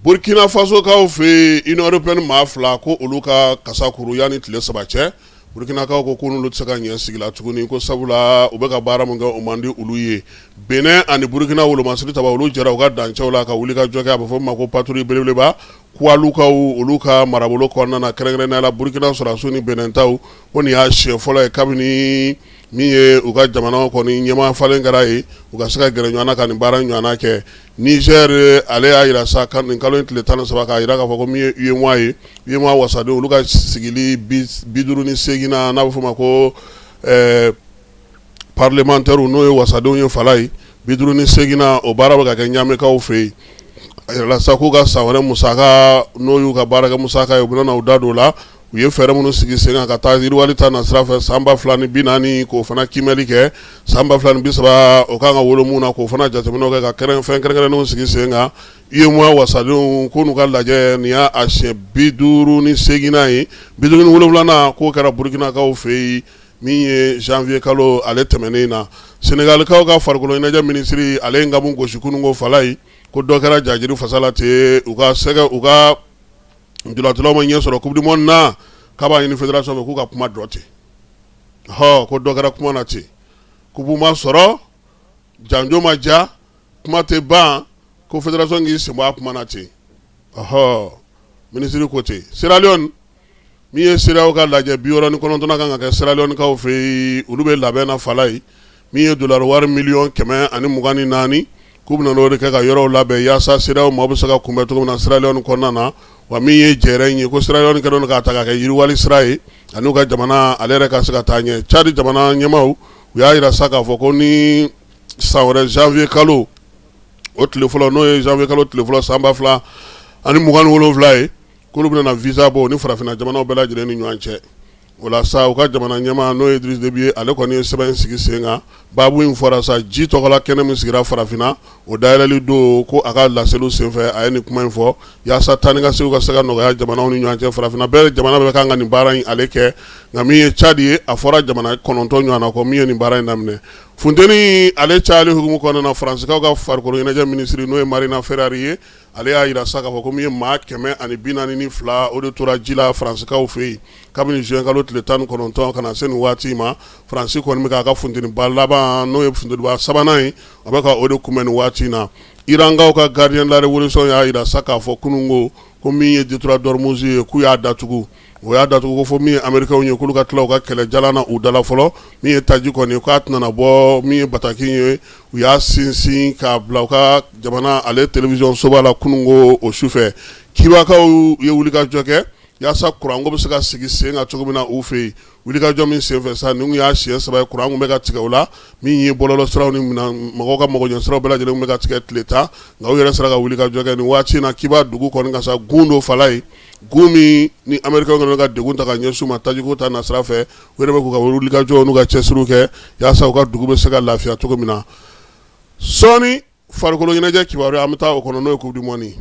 Burkina Fasokaw fɛ yen, Union européenne maa fila ko olu ka kasa kuru yanni tile 3 cɛ. Burkinakaw ko ko n'olu tɛ se ka ɲɛ sigi la tuguni, ko sabula u bɛ ka baara min kɛ, o man di olu ye. Benin ani Burkina wolomasiri taba, olu jɛra u ka dancɛw la ka wuli ka jɔ kɛ, a bɛ fɔ min ma ko patrouille belebeleba Koualoukaw olu ka marabolo kɔnɔna na, kɛrɛnkɛrɛnnenya la Burkina sɔrɔdasiw ni Benin taw. Ko nin y'a siɲɛ fɔlɔ ye kabini min ye u ka jamana kɔni ɲɛmaa falen kɛra ye, u ka se ka gɛrɛ ɲɔgɔn na ka nin baara ɲɔgɔnna kɛ. Niger ale y'a jira sa nin kalo in tile 13, k'a jira k'a fɔ ko min ye UEMOA ye, UEMOA wasadenw olu ka sigili 58nan, n'a bɛ f'o ma ko parlementaires, n'o ye wasadenw ye, fala ye 58nan, o baara bɛ ka kɛ Ɲamɛkaw fɛ yen. A jirala sa k'u ka san wɛrɛ musaka, n'o y'u ka baarakɛ musaka ye, u bɛna u da don o la. U ye fɛɛrɛ minnu sigi sen kan ka taa yiriwali ta nasira fɛ san 2040, k'o fana kiimɛli kɛ, san 2030 o kan ka wolo min na, k'o fana jateminɛw kɛ, ka fɛn kɛrɛnkɛrɛnnenw sigi sen kan. UEMOA wasadenw ko n'u ka lajɛ, nin y'a siɲɛ 58nan ye, 57nan k'o kɛra Burukinakaw fɛ yen min ye janvier kalo ale tɛmɛnen na. Senegalikaw ka farikolo ɲɛnajɛ minisiri, ale ye nkamu gosi kunun ko fala ye ko dɔ kɛra jajiri fasa la ten, u ka sɛgɛ u ka ntolacilaw ma ɲɛ sɔrɔ coupe du monde na, k'a b'a ɲini fédération fɛ k'u ka kuma dɔ ten. Hɔ, ko dɔ kɛra kuma na ten, coupe ma sɔrɔ, janjo ma ja, kuma tɛ ban, ko fédération k'i sen bɔ a kuma na ten. Ɔhɔ, minisiri ko ten. Sierra Leone, min ye CEDEAO ka lajɛ 69nan kan ka kɛ Sierra Leonekaw fɛ yen, olu bɛ labɛn na fala ye. Min ye dollar wari miliyɔn 124, k'u bɛna n'o de kɛ ka yɔrɔw labɛn yaasa CEDEAO maaw bɛ se ka kunbɛn cogo min na Sierra Leone kɔnɔna na. Wa min ye jɛrɛ in ye, ko Sierra Leone kɛlen don k'a ta k'a kɛ yiriwali sira ye ani u ka jamana ale yɛrɛ ka se ka taa ɲɛ. Tchad jamana ɲɛmaaw, u y'a jira sa k'a fɔ ko ni san wɛrɛ janvier kalo o tile fɔlɔ, n'o ye janvier kalo tile fɔlɔ san 2027 ye, k'olu bɛna visa bɔ ni farafinna jamanaw bɛɛ lajɛlen ni ɲɔgɔn cɛ. O la sa, u ka jamana ɲɛmaa, n'o ye Idriss Déby ye, ale kɔni ye sɛbɛn sigi sen kan. Baabu in fɔra sa, ji tɔgɔla kɛnɛ min sigira farafinna, o dayɛlɛli don, ko a ka laseliw senfɛ a ye nin kuma in fɔ yaasa taa ni ka segin ka se ka nɔgɔya jamanaw ni ɲɔgɔn cɛ. Farafinna bɛɛ jamana bɛɛ kan ka nin baara in ale kɛ. Nka min ye Tchad ye, a fɔra jamana 9 ɲɔgɔn na kɔ min ye nin baara in daminɛ. Funteni ale cayali hukumu kɔnɔna na, Faransikaw ka farikolo ɲɛnajɛ minisiri, n'o ye Marina Ferrari ye, ale y'a jira sa k'a fɔ ko min ye maa 142, o de tora ji la Faransikaw fɛ yen kabini juin kalo tile 19 ka na se nin waati ma. Faransi kɔni bɛ k'a ka funteniba laban, n'o ye funteniba sabanan ye, a bɛ ka o de kunbɛn nin waati in na. Irankaw ka gardien de la révolution y'a jira sa k'a fɔ kunun ko min ye détroit d'Ormuz ye, k'u y'a datugu. O y'a datugu ko fo min ye Américains ye, k'olu ka tila u ka kɛlɛ jalan na u dala fɔlɔ. Min ye taji kɔni, k'a tɛna bɔ. Min ye bataki ye, u y'a sinsin k'a bila u ka jamana ale télévision soba la kunun ko o sufɛ. Kibakaw ye wulikajɔ kɛ yaasa kuranko bɛ se ka sigi sen kan cogo min na u fɛ yen. Wulikajɔ min senfɛ sa, nin y'a siɲɛ saba ye kuran bɛ ka tigɛ u la. Min ye bɔlɔlɔ siraw ni mɔgɔw ka magoɲɛ siraw bɛɛ lajɛlen bɛ ka tigɛ tile 10, nka u yɛrɛ sera ka wulikajɔ kɛ nin waati in na. Kiba dugu kɔni ka sa gun don fala ye, gun min ni Américains kɛlen ka degun ta ka ɲɛsin u ma tajiko ta nasira fɛ. U yɛrɛ bɛ k'u ka wulikajɔ n'u ka cɛsiriw kɛ yaasa u ka dugu bɛ se ka lafiya cogo min na. Sɔɔni, farikolo ɲɛnajɛ kibaruya, an bɛ taa o kɔnɔ, n'o ye coupe du monde ye.